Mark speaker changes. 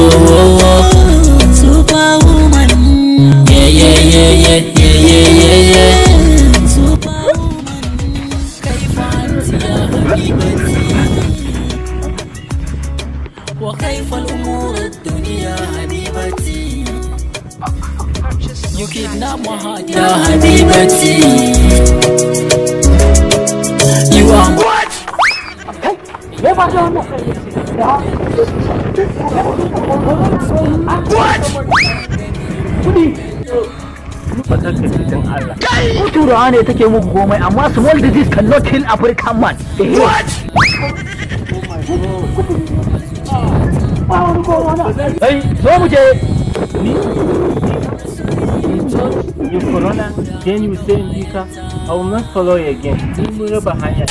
Speaker 1: Whoa, whoa, whoa.
Speaker 2: Superwoman.
Speaker 1: Yeah, yeah, yeah, yeah, yeah, yeah, yeah, yeah.
Speaker 2: Superwoman.
Speaker 1: كيف أنت يا حبيبتي؟ وكيف الأمور الدنيا حبيبتي؟ You kidnap my heart يا حبيبتي. You are
Speaker 3: What?
Speaker 4: Me ba da wannan?
Speaker 3: What?
Speaker 4: Kudi.
Speaker 5: Matarka ce, don Allah.
Speaker 4: Ku Turawa ne take muku komai, amma small disease cannot kill African man.
Speaker 3: What?
Speaker 4: Ai, zo mu je.
Speaker 5: You corona, then you say Ndika, I will not follow you again. Ni mun raba hanya.